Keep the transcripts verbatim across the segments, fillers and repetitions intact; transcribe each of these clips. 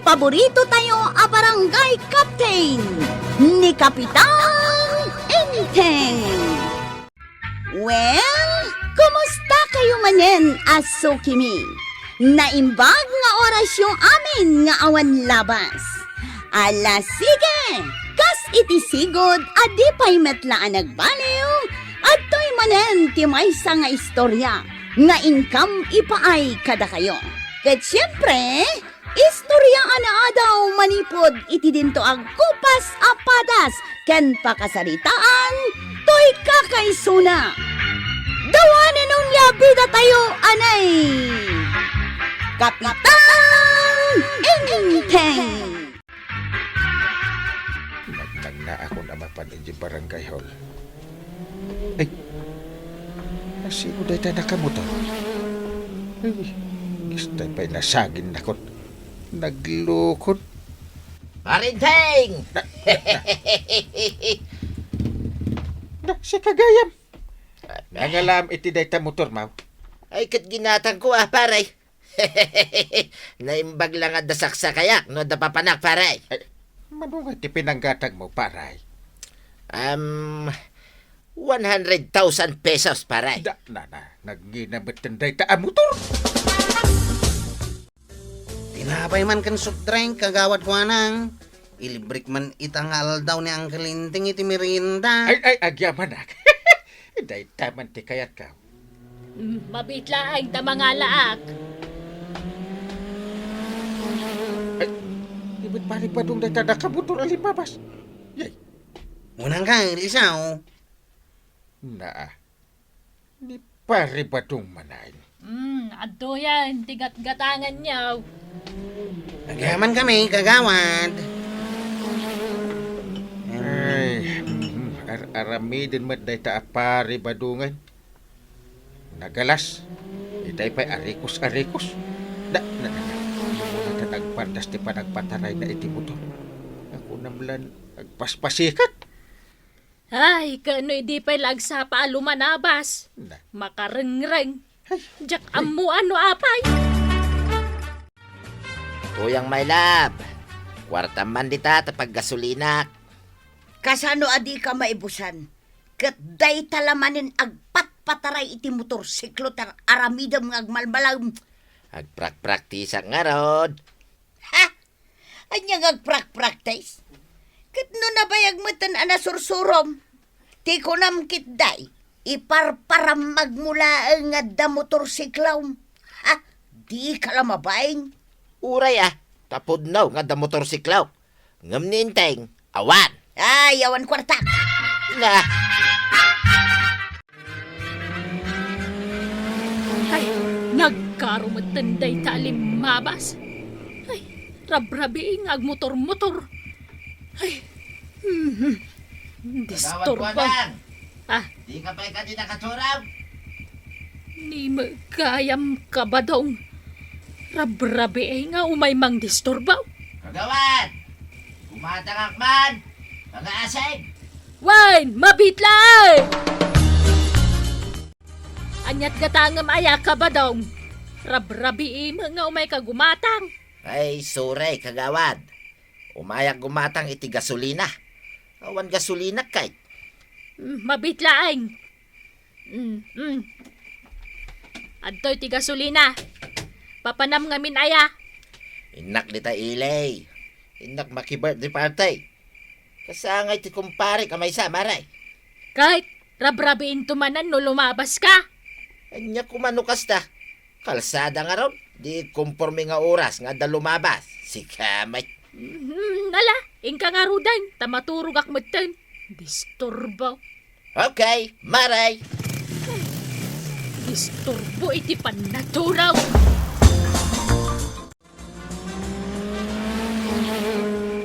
paborito tayo a barangay captain, ni Kapitan Enteng. Well, kumusta kayo manen a sukimi? Naimbag nga orasyo amin nga awan labas. Ala, sige! Kas iti sigud a di pay met la a nagbaliw, adtoy manen ti maysa nga istorya nga inkam ipaay kadakayo. Ket siempre, istorya a naadaw manipud iti dinto a gupas a padas ken pakasaritaan toy kakaisuna. Dawanen onia bidatayo anay Kapitan Enteng. Nagnagnaakon a mapan idiay barangay hall. Ay, asino dayta nakamotor? Ay, kasta pay nasaginnakon. Naglukon. Parinteng! Na, na, na. Na, sika gayam. Nangalam iti dayta motor, maw? Ay, ket ginatangko, a, pare. Naimbag la nga adda saksakayak no adda papanak, pare. Ay, mano nga ti pinanggatangmo, pare? Um, one hundred thousand pesos, pare. Da, na, na, nagngina met dayta a motor. Tinapay man ken soft drink, kagawad, kuanang. Ilibrek man ita nga aldaw ni Uncle Enteng iti merienda. Ay, ay, agyamanak. Dayta man ti kayatko. Mm, mabit laeng ta mangalaak. Ay, di met pare Badong dayta nakamotor a limmabas. Yay. Unang ka, Elisaw. Naa. Ni pare Badong manen. Mm, adtoyen ti gatgatanganyo. Agyaman kami, kagawad. Ay, mm, ar-, aramiden met dayta a pare Badongen. Nagalas. Itay pay arikos-arikos. Da, na, na, na. Muna ta nagpardas ti panagpatarayna iti motor. Ako namlan agpaspasikat. Ay, kano idi pay la agsapa a lumanabas? Na. Makarengreng. Ay. Diak ammo no apay. Tuyang, my love. Kuartam man dita ta paggasolinak. Kasano a dika maibusan? Ket dayta la manen agpatpataray iti motorsiklo ta aramidem nga agmalmalem. Agprakpraktisak ngarud. Ha? Ania nga agprakpraktis? Ket no nabayag metten a nasursurom, ti kunam ketdi, iparparammagmo laeng nga adda motorsiklom. Ha? Dika la mabain? Uray a, ta pudno nga adda motorsiklo. Ngem ni Enteng, awan. Ay, awan kuarta. Na. Ay, nagkaro metten dayta a limmabas. Ay, rabrabii nga agmotor-motor. Ay, mhm. Disturbo. Kagawad Kuadang. Ah. Dika pay kadi nakaturaw? Ni met gayam, Kabadong. Rabrabii nga umay mangdisturbo. Kagawad! Gumatangak man! Pangaasig! Wen, mabit laeng! Aniat gatangem aya, Kabadong? Rabrabiim nga umayka gumatang. Ay, sorry, kagawad. Umayak gumatang iti gasolina. Awan gasolina, kay. Mm, mabit laeng. Mm, mm. Adtoy ti gasolina. Papanam ngamin aya? Innak dita, Ilay. Innak maki-birthday party. Kasangay ti kumparek a maysa, maray. Kay, rabrabiinto manen no lumabaska. Ania koma no kasta? Kalsada ngarud, di konporme nga oras nga adda lumabas. Sika met. Mhm, ala, inka ngaruden, ta maturogak metten. Disturbo. Okay, maray. Disturbo iti pannaturaw.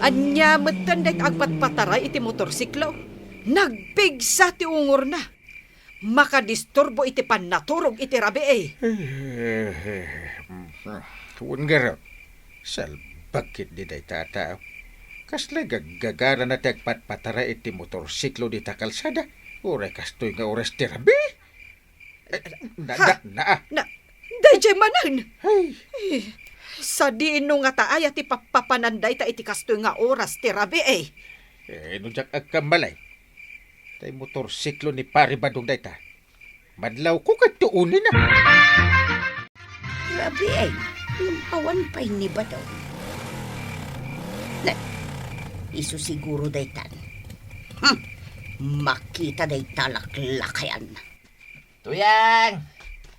Ania metten dayta agpatpataray iti motorsiklo? Nagpigsa ti ungorna. Makadisturbo iti pannaturog iti rabii. Wen ngarud, salbag ketdi dayta a tao. Kasla gaggagarana ti agpatpataray iti motorsiklo dita kalsada. Uray kastoy nga oras ti rabii. Eh, na, Ha? na, na, ah. Na, daydiay manen. Ay. Eh, Sadino ngata aya ti pappapanan dayta iti kastoy nga oras ti rabii? Eh, no diak agkamali, tay motorsiklo ni Pare Badong dayta. Madlawko kadto unay na. Rabii, ngem awan pay ni Badong. Ne, isu siguro daytan. Hmm, makita dayta laklakayan. Tuyang!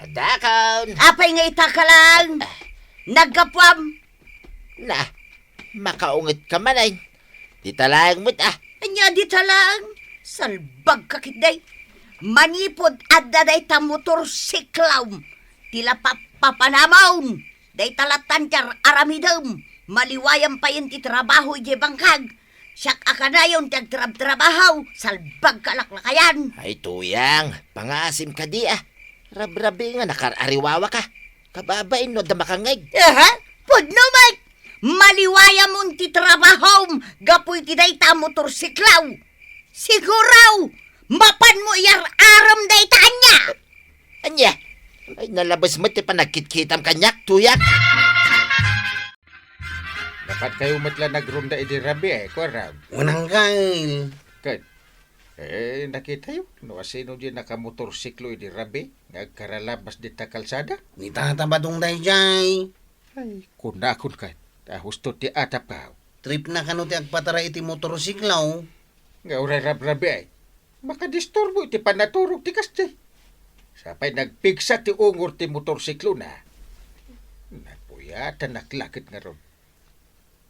Addakon! Apay nga ita ka lang? Naggapuam? Na, makaunget ka man ay. Dita laeng met, ah. Ania dita laeng? Salbag ka ketdi. Manipud adda dayta motorsiklom ti la pappapanamon. Dayta lattan ti ar-aramidem. Maliwayam payen ti trabaho idiay bangkag. Siak a kanayon ti agtrabtrabaho, salbag ka laklakayan. Ay, Tuyang, pangaasim kadi, ah. Rabrabi nga nakar-ariwawa ka. Kababain no adda makangngeg. Aha, pudno met! Maliwayamon ti trabahom gapu iti dayta a motorsiklaw. Siguro, mapanmo iyar-arem dayta ania. Ania? Ay, nalabes met ti panagkitkitam kaniak, Tuyang. Napatkayo met la nagronda idi rabii, eh, kuarag. Unang kail. Ket, eh, nakitayo, no asino di nakamotorsiklo idi rabii, nga agkaralabas dita kalsada? Ni Tata Badong daydiay. Ay, kunakon ket, ta husto ti atapkaw. Tripna kano ti agpataray iti motorsiklo? Nga uray rabrabii, ay. Makadisturbo iti pannaturog ti kasdi. Sapay nagpigsa ti ungor ti motorsiklona. Napuyatanak la ket ngarud.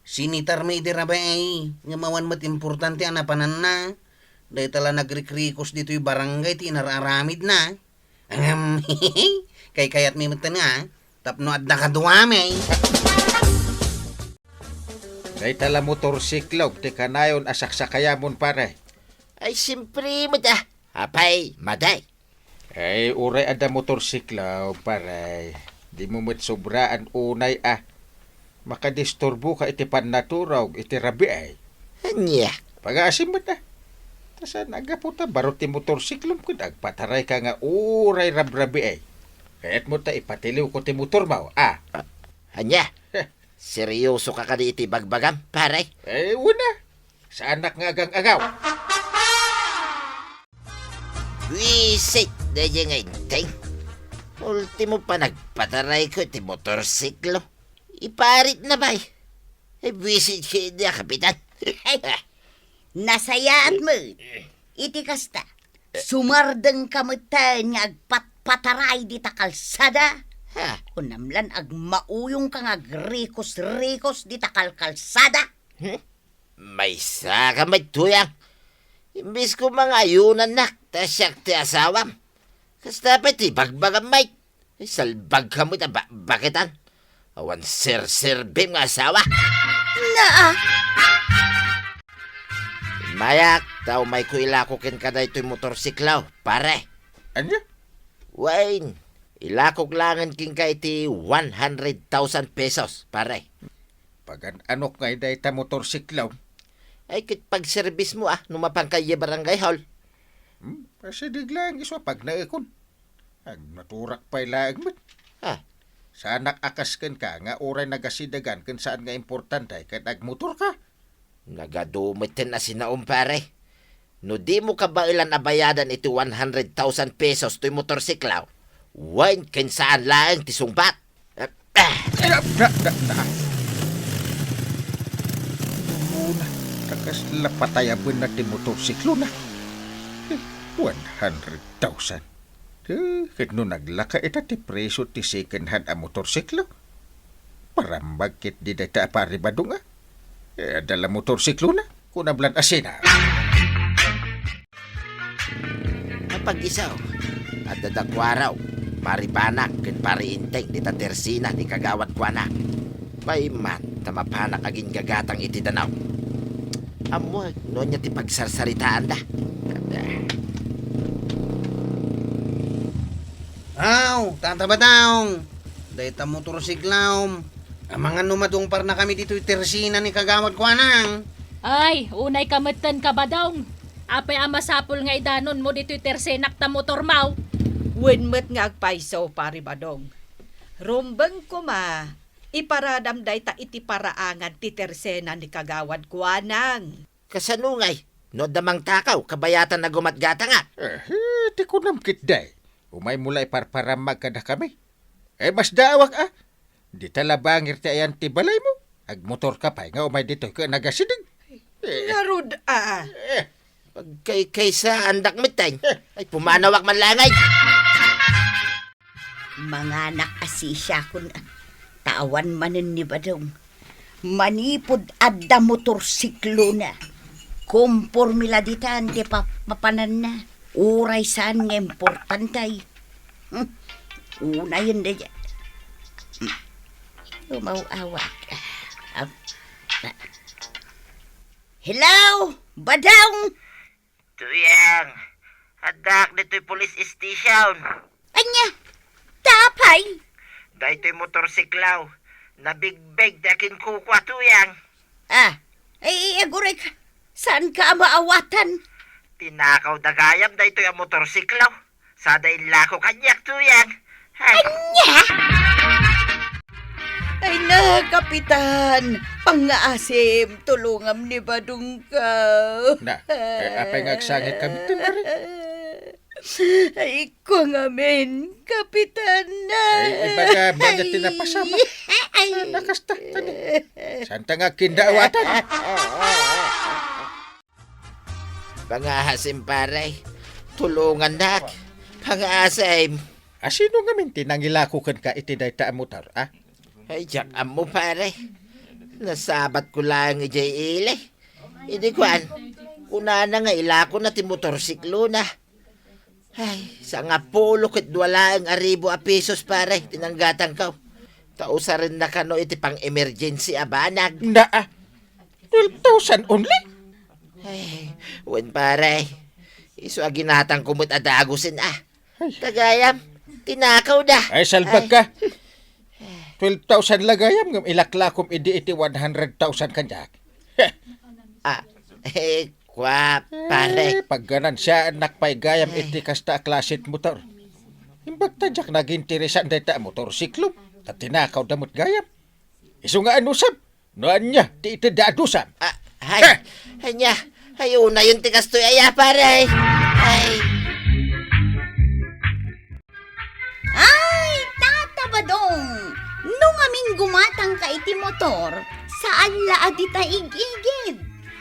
Sinitarmi idi rabii, ngem awan met importante a napananna. Dayta la nagrikrikos ditoy barangay ti inar-aramidna. Ngem, kaykayatmi metten nga, tapno adda kaduami. Dayta la motorsiklo ti kanayon a saksakayamon, pare. Ay, simpre met, ah. Apay, madi. Ay, uray adda motorsiklo, pare. Dimo met sobraan unay, ah. Makadisturbo ka iti pannaturog iti rabii, ay. Ania? Pangaasim met, ah. Ta saan a gapu ta baro ti motorsiklom ket agpataray ka nga uray rabrabii, ay. Kayatmo ta ipatiliw ko ti motormo, ah. Ah, ania? Heh. Seryoso ka kadi iti bagbagam, pare? Eh, wen a. Saanak nga agang-agaw. Buisit daydiay nga inteng. Ultimo panagpatarayko iti motorsiklo. Iparitna pay. Eh, buisit ketdi a, Kapitan. Nasayaat met. Iti kasta, sumardengka metten nga agpatpataray dita kalsada. Ha? Kunam la agmauyongka nga agrikos-rikos dita kalkalsada. Hmm? Maysaka met, Tuyang. Imbes koma nga ayunannak ta siak ti asawam, kasta pay ti bagbagam met. Ay, salbagka met a ba-, baketan. Awan serserbim nga asawa. Naa! Immayak, ta umayko ilako kenka daytoy motorsiklo, pare. Ania? Wen, ilakok laengen kenka iti one hundred thousand pesos, pare. Pagan-anok ngay dayta motorsiklo? Ay, ket pagserbismo, ah, no mapanka idiay barangay hall. Hmm, asideg laeng isu a pagnaekon. Agmaturak pay laeng met. Ah. Saanak a kas kenka nga uray nagasidegan ken saan nga importante ket agmotorka. Nagadu metten a sinaom, pare. No dimo kabaelan a bayadan iti one hundred thousand pesos toy motorsiklo, wen ken saan laeng ti sungbat. Ah, ah. Da, da, da, da. Umuna, ta kasla patayabenna ti motorsiklona. Eh, one hundred thousand. Eh, ket no naglaka ita ti presio ti second hand a motorsiklo, parambag ketdi dayta a Pare Badong a. Eh, adda la motorsiklona, kunam lan asina. Apag-iso, adda da Kuarog, Pare Banak, ken Pare Inteng dita tersena ni Kagawad Kuanak. Pay man ta mapanak aginggagatang iti danum. Ammoek no ania ti pagsarsaritaanda. Kada. Aw, Tata Badong, dayta motorsiklom. Amangan no madungparnakami ditoy tersena ni Kagawad Kuanak. Ay, unayka metten, Kabadong. Apay a masapul nga idanonmo ditoy tersenak ta motormo? Wen met nga agpayso, Pare Badong. Rumbeng koma, Iparanam dayta iti paraangan ti tersena ni Kagawad Kuanang. Kasano ngay? No adda mangtakaw, kabayatan a gumatgatangak. Eh, ti kunam ketdi, umaymo la iparparammag kadakami. Eh, masdaawak a. Dita la bangir ti ayan ti balaymo. Agmotorka pay nga umay ditoy ken agasideg. Eh. Ngarud a. Eh. Pagkaykaysaandak metten. Eh. Ay, pumanawak man la ngay. Manganak a sisiakon, ta awan manen ni Badong. Manipud adda motorsiklona, komporme la ditan ti pa-, papananna. Uray saan nga importante. Hmm. Unayen da dya. Hmm. Umaw-awak. Ah. Hello, Badong! Tuyang, addaak ditoy police station. Ania? Apay? Daytoy motorsiklaw. Nabigbeg ti akinkukua, Tuyang. Ah, ay, aguray ka. Saanka a maawatan? Tinakaw da gayam daytoy a motorsiklaw. Sada inlako kaniak, Tuyang. Ay. Ania? Ay na, Kapitan! Pangngaasim, tulongam ni Badongka. Na, eh, apay nga agsangit kami, Tin, pare? Ay, ko ngamin, Kapitan. Ay, ibaga, banda ti napasama. Ay. Ah, nakasta, tani. Santa nga kindaawatan. Pangngaasim, pare. Tulongannak. Pangngaasim. A, sino ngamin ti nangilako kenka iti dayta a motor, a? Ay, diak ammo, pare. Nasabatko laeng idiay ili. Idi kuan, kunana nga ilakona ti motorsiklona. Ay, sangapulo ket dua laeng a ribu a pesos, pare, ti nanggatangko. Ta usarennaka no iti pang-emergency a banag. Naa, twelve thousand only? Ay, wen, pare. Isu a ginatangko met a dagusen, a. Ay. Ta gayam, tinakaw da. Ay, salbag ka. Ay. Twelve thousand la gayam ngem ilaklakom idi iti one hundred thousand kaniak. Ah, eh, kua, pare. Eh, pagganansiaannak pay gayam Ay. iti kasta a klase ti motor. Imbag ta diak naginteresan dayta a motorsiklo, ta tinakawda met gayam. Isu nga anusam, no ania ti itedda a dusam. Ah, hay, Ha! ania, hay unayen ti kastoy aya, pare. Ay. Ay, Tata Badong, no ngamin gumatangka iti motor, saan la a dita ig-igid.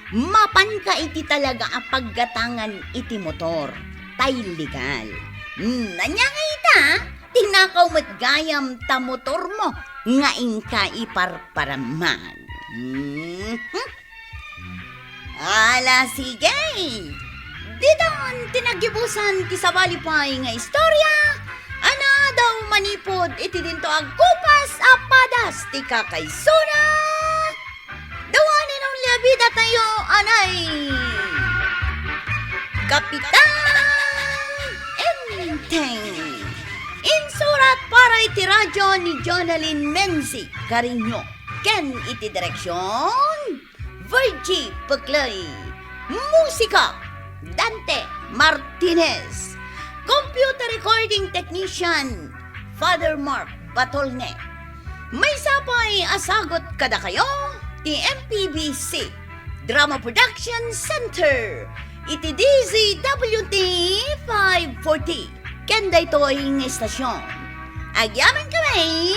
Mapanka iti talaga a paggatangan iti motor. Tay legal. Hmm, ania nga ita? Tinakaw met gayam ta motormo nga inka iparparammag. Hmm? Ala, sige. Ditan ti naggibusan ti sabali pay nga istorya a naadaw manipud iti dinto agkupas a padas ti kakaisuna. The one and only a bidatayo, anay Kapitan Enteng. Insurat para iti radyo ni Jonalyn Menzi Cariño ken iti direksyon Virgie Peclay. Musika, Dante Martinez. Computer recording technician, Father Mark Batolne. Maysa pay a sagut kadakayo ti M P B C Drama Production Center iti D Z W T five forty ken daytoy nga istasyon. Agyamankami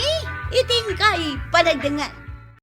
iti inkay panagdengngeg.